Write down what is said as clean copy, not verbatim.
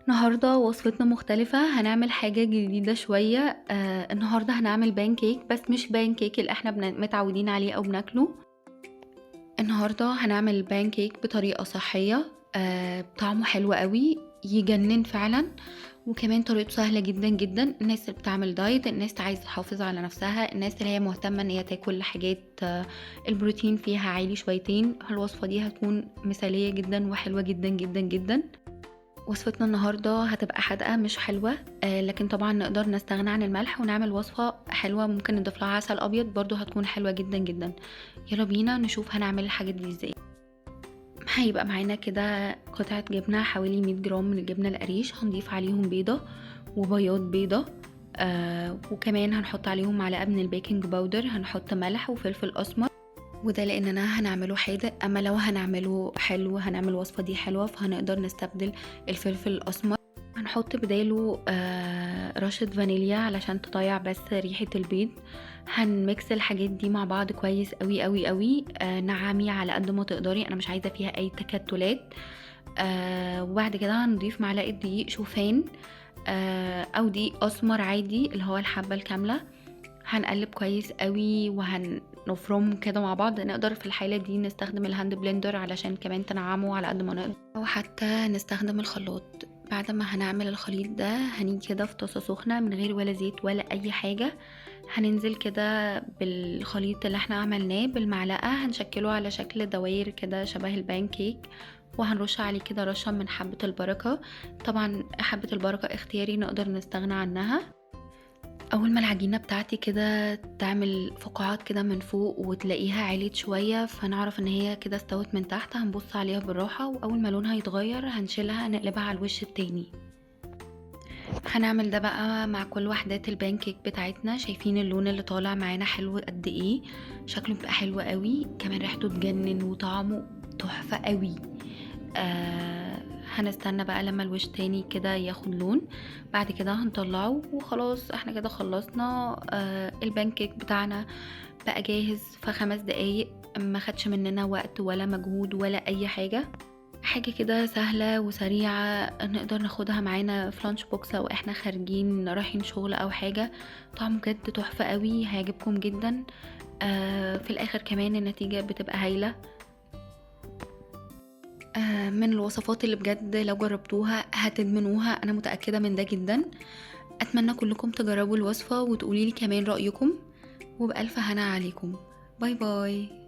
النهارده وصفتنا مختلفة، هنعمل حاجة جديدة شوية. النهارده هنعمل بانكيك، بس مش بانكيك اللي احنا متعودين عليه او بناكله. النهارده هنعمل بانكيك بطريقة صحية، طعمه حلو قوي يجنن فعلا، وكمان طريقته سهلة جدا جدا. الناس اللي بتعمل diet، الناس اللي عايزة تحافظ على نفسها، الناس اللي هي مهتمة ان هي تاكل حاجات البروتين فيها عالي شويتين، الوصفة دي هتكون مثالية جدا وحلوة جدا جدا جدا. وصفتنا النهاردة هتبقى حادقة مش حلوة، لكن طبعا نقدر نستغنى عن الملح ونعمل وصفة حلوة ممكن نضيف لها عسل ابيض، برضو هتكون حلوة جدا جدا. يلا بينا نشوف هنعمل الحاجات دي ازاي. هيبقى معانا كده قطعة جبنة حوالي 100 جرام من الجبنة القريش، هنضيف عليهم بيضة وبياض بيضة، وكمان هنحط عليهم معلقة من ال baking powder، هنحط ملح وفلفل أسمر، وده لأننا هنعمله حادق. أما لو هنعمله حلو، هنعمل الوصفة دي حلوة، فهنقدر نستبدل الفلفل الأسمر. هنحط بداله رشة فانيليا علشان تضيع بس ريحة البيض. هن mix الحاجات دي مع بعض كويس قوي قوي قوي، نعمي على قد ما تقدري، انا مش عايزة فيها اي تكتلات. وبعد كده هنضيف معلقة دقيق شوفان، او دقيق اسمر عادي اللي هو الحبة الكاملة. هنقلب كويس قوي وهنفرم كده مع بعض. نقدر في الحالة دي نستخدم ال hand blender علشان كمان تنعمه على قد ما نقدر، او حتى نستخدم الخلاط. بعد ما هنعمل الخليط ده هنيجي كده في طاسة سخنة من غير ولا زيت ولا اي حاجة، هننزل كده بالخليط اللي احنا عملناه بالمعلقة، هنشكله على شكل دواير كده شبه البانكيك، وهنرش عليه كده رشة من حبة البركة. طبعا حبة البركة اختياري، نقدر نستغنى عنها. اول ما العجينة بتاعتي كده تعمل فقاعات كده من فوق وتلاقيها عليت شوية، فنعرف ان هي كده استوت من تحت. هنبص عليها بالراحة، واول ما لونها يتغير هنشيلها نقلبها على الوش التاني. هنعمل ده بقى مع كل وحدات البانكيك بتاعتنا. شايفين اللون اللي طالع معانا حلو قد ايه، شكله بيبقى حلو قوي، كمان ريحته تجنن وطعمه تحفة قوي. هنستنى بقى لما الوش تاني كده ياخد لون، بعد كده هنطلعه وخلاص. احنا كده خلصنا. البانكيك بتاعنا بقى جاهز في 5 دقايق، ما خدش مننا وقت ولا مجهود ولا اي حاجة. حاجة كده سهلة وسريعة نقدر ناخدها معانا في lunch box لو احنا خارجين رايحين شغل او حاجة. طعمه بجد تحفة قوي، هيعجبكم جدا. في الاخر كمان النتيجة بتبقى هايلة. من الوصفات اللي بجد لو جربتوها هتدمنوها، انا متأكدة من ده جدا. اتمنى كلكم تجربوا الوصفة وتقولي لي كمان رأيكم، وبألف هنا عليكم. bye bye.